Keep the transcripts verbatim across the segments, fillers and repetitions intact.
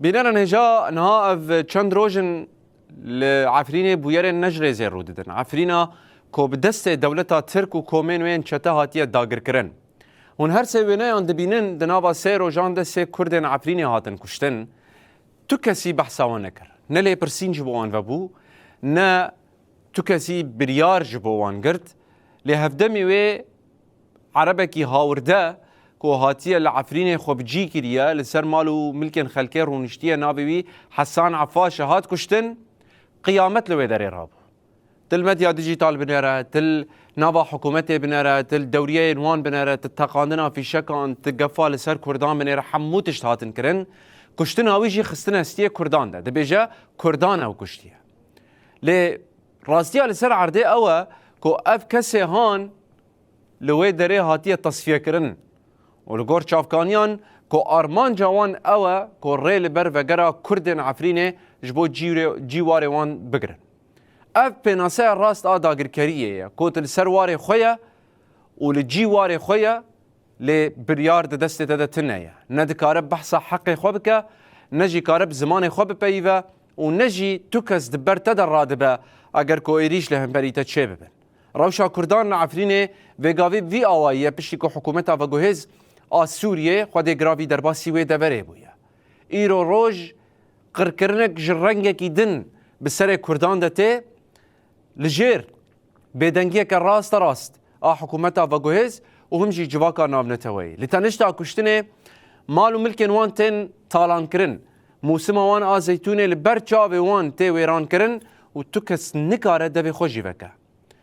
Bînerên hêja, niha ev çend roj in li Efrînê bûyerên ne ji rêzê rû didin. Efrîna ku bi destê dewleta Tirk û komên wê yên çete hatiye dagirkirin. Hûn her sê wêneyan dibînin, di nava sê rojan de sê Kurdên Efrînê hatin kuştin. Tu kesî behsa wan nekir. Ne lêpirsîn ji bo wan vebû, ne tu kesî biryar ji bo wan girt. Lê hevdemî wê Erebekî hawirde ku hatiye li Efrînê xwe bi cî kiriye, li ser mal û milkên xelkê rûniştiye, navê wî Hesan Efaş e, hat kuştin, qiyamet li wê derê rabû. Til medya dîjîtal binere, til nava hikûmetê binere, til dewriyeyên wan binere, ti teqandina fîşekan, ti gefa li ser Kurdan binêre, hemû tişt hatin kirin. Kuştina wî jî xistine stiyê Kurdan de. Dibêje, Kurdan ew kuştiye. Lê rastiya li ser erdê ew e ku ev kesê han li wê derê hatiye tesfiyekirin û li gor çavkaniyan ku armanca wan ew e ku rê li ber vegera Kurdên Efrînê ji bo cî-, cîwarê wan bigirin. Ev pênaseya rast a dagirkeriyê ye, ku tu li ser warê xwe ye û li cî warê xwe ye, lê biryar di destê te de tune ye. Ne dikare behsa heqê xwe bike, ne jî kare bi zimanê xwe bipeyive û ne jî tu kes di ber te de radibe, eger ku êrîş li hemberî te çêbibin. Rewşa Kurdan li Efrînê vêgavî vî awayî ye, piştî ku hikûmeta veguhêz a Sûriyê Xwedê giravî derbasî wê deverê bûye. Îro roj qirkirinek ji rengekî din bi serê Kurdan de tê, li jêr bêdengiyeke rasterast a hikûmeta veguhêz û him jî civaka navneteweyî. Li tenişta kuştinê mal û milkên wan tên talankirin. Mûsima wan a zeytûnê li ber çavê wan tê wêrankirin û tu kes nikare devê xwe jî veke.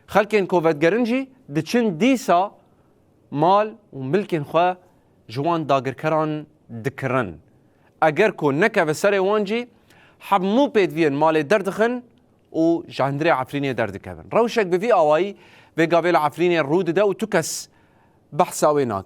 Xelkên ku vedigerin jî diçin dîsa mal û milkên xwe ji wan dagirkeran dikirin. Eger ku nekeve serê wan jî, hemû pêdiviyên malê derdixin û ji hundirê Efrînê derdikevin. Rewşek bi vî awayî vê gavê li Efrînê rû dide û tu kes behsa wê nake.